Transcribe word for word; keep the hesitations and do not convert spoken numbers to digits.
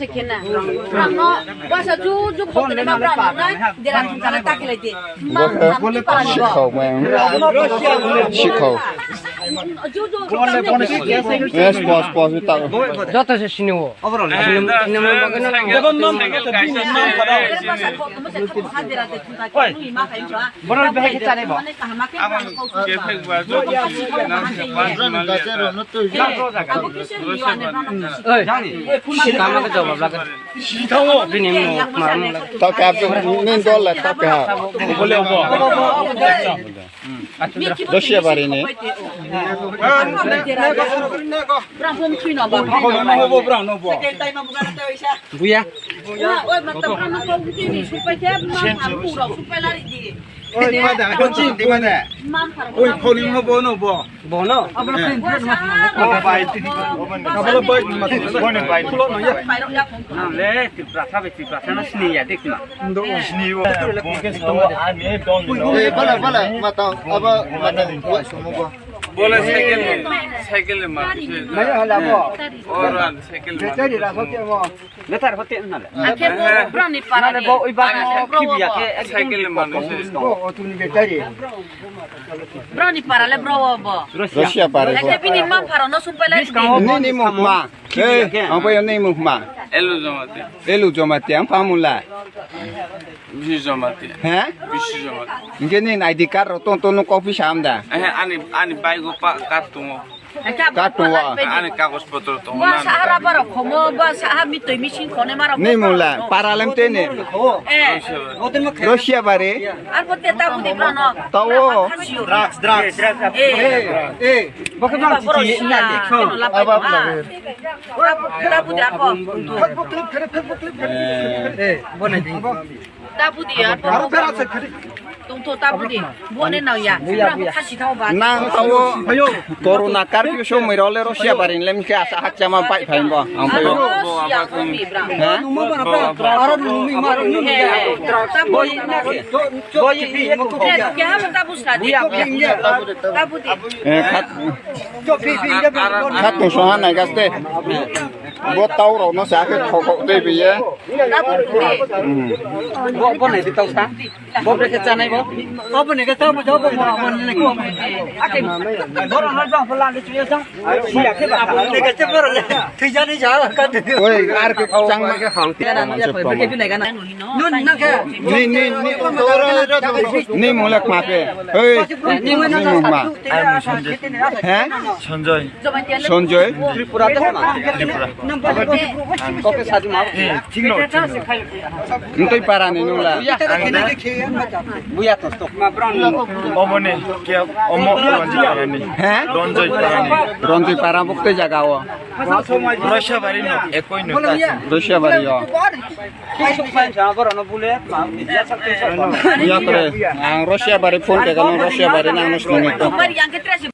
Sekena. Brangno basa ju ju khotene ma brangno na dera thum kala takilai di. Ma Bo-, ma ni pa sikhau mai. Sikhau. Ju ju khotene. Yes, boss, boss, ta. Joto se sini wo. Sini, sini mo bagana. Basa khotene se khotene ha dera de thum kala ni ma khai ba. Borok bahai khe chanai bo? Abo khe se riyo ane brano. Oi, tama khe jawab lagadi. Bini mo ma mo lagadi. Tao kap ni dol la tao kap. Bole bo. Dosia bari ni. Brang phone thui no ba. Buya. Oi, ma ta brano ko tini supai khe ma ma pura supai lari di. Oi, ma da, ko chin di ma da. Oi, ko ni mo bo no bo. Bo no. Abo bai. Abo bai ma. Bo ni bai. Kulo no ya. Le, Tripura sa be Tripura sa na sini ya dik ma. Ndo sini wo. Bo ke sto a ne don no. Oi, bala, bala, ma ta, abo ma ta, bo sumo bo. Bole cycle, cycle ma. Maya hala bo. Oran cycle ma. Betari ra hote mo. Letar hote na le. Akhe bo brani para. Nale bo oi ba mo kibia khe cycle ma. Bo otuni betari. Brani para le bro bo. Russia para. Akhe bini ma para no supai la. Ni ni mo ma. Hey, ang pa ni mo ma. Elu jomati. Elu jomati ang pamula. Bisi joma ti. He? Bisi joma ti. Hingke ni I D card rok tong tong no copy sam da. Eh, ani, ani bike o pa card tongo. Card tongo. Ani kagoj potro tongo. Ba sahara barok khomo, ba saha mitoi missing khone marok. Ni mula, paralem te ne. Eh. Russia bari. Ar bo te ta budi brano. Tawo. Drugs, drugs. Eh. Eh, eh. Bokhe bang borok sila. Aba. Tabu, tabu de ako. Eh, bo nai di. Tabu de ako. Tongtho tabu de. Bo ne nang ya. Khasi thao ba. Nang tao corona curfew somoi role Russia barin lem khe asa hakchama pai phain bo. Ang phaio. He? Aro nungmi ma nungmi. Tabu de. Tabu de. Eh, khat. Khat tong song ha nai gaste. Bo tau rok no sa khe khok khok tei biye. Bo, bo nai di tau sa. Bo bre khe chanai bo. Abo ni khe tau bo, tau bo, mo, mo ni ko. Ake, boro na jong phola ni chuya sa. Siya khe ba. Abo ni khe boro le. Thwijani ja ka. Oi, ar khe chang ma khe khang ti. Nun na khe. Ni, ni, ni. Ni mulak ma khe. Hei, ni mulak ma. He? Sanjay. Sanjay. Tripura. Koke sadi ma. He, thik no. Ntoi para ni nungla. Buya to stok. Oboni ke omo Ranjit para ni. He? Ranjit para ni. Ranjit para bukte jaga o. Roisabari no, ekoi no ta. Roisabari o. Yakre. Ang Roisabari phone te kano Roisabari nang no sini.